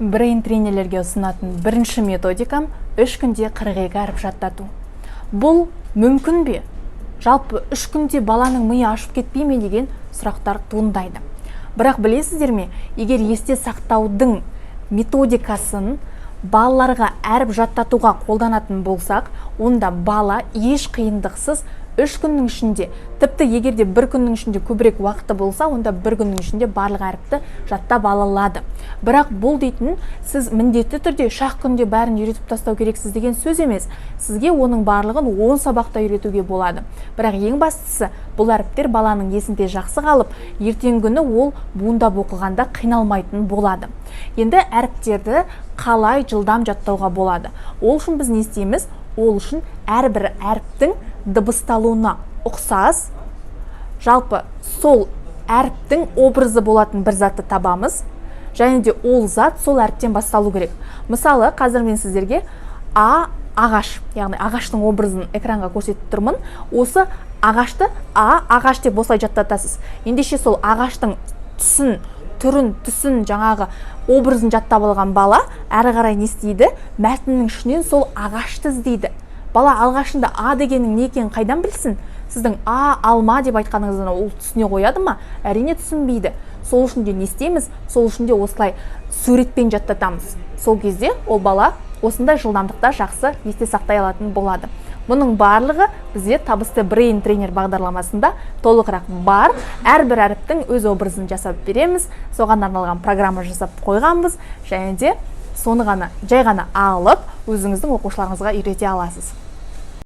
Брейн тренерлерге ұсынатын бірінші методикам: 3 күнде 42 әріп жаттату. Бұл мүмкін бе? Жалпы, 3 күнде баланың миы ашып кетпей ме деген сұрақтар туындайды. Бірақ білесіздер ме, егер есте сақтаудың методикасын балаларға әріп жаттатуға қолданатын болсақ, онда бала еш қиындықсыз 3 күннің ішінде, тіпті егер де бір күннің ішінде көбірек уақыты болса, онда бір күннің ішінде барлық әріпті жаттап ала алады. Бірақ бұл дейтін сіз міндетті түрде 3-ақ күнде бәрін үйретіп тастау керексіз деген сөз емес. Сізге оның барлығын 10 сабақта үйретуге болады. Бірақ ең бастысы, бұл әріптер баланың есінде жақсы қалып, ертеңгі күні ол буындап оқығанда қиналмайтын болады. Енді әріптерді қалай жылдам жаттауға болады? Ол үшін біз не істейміз? Ол үшін әрбір әріптің дыбысталуына ұқсас, жалпы сол әріптің образы болатын бір затты табамыз және де ол зат сол әріптен басталу керек. Мысалы, қазір мен сіздерге а ағаш, яғни ағаштың образын экранға көрсетіп тұрмын. Осы ағашты «а ағаш» деп осылай жаттатасыз. Ендеше, сол ағаштың түсін, түрін, түсін, жаңағы образын жаттап алған бала әрі қарай не істейді? Мәтіннің ішінен сол ағашты іздейді. Бала алғашында «а» дегеннің не екенін қайдан білсін? Сіздің «а алма» деп айтқаныңыздан ол түсіне қояды ма? Әрине, түсінбейді. Сол үшін де не істейміз? Сол үшін де осылай суретпен жаттатамыз. Сол кезде ол бала осындай жылдамдықта жақсы есте сақтай алатын болады. Бұның барлығы бізде «Табысты брейн тренер» бағдарламасында толығырақ бар. Әрбір әріптің өз образын жасап береміз, соған арналған программа жасап қойғанбыз және де соны ғана, жай ғана алып, өзіңіздің оқушыларыңызға үйрете аласыз.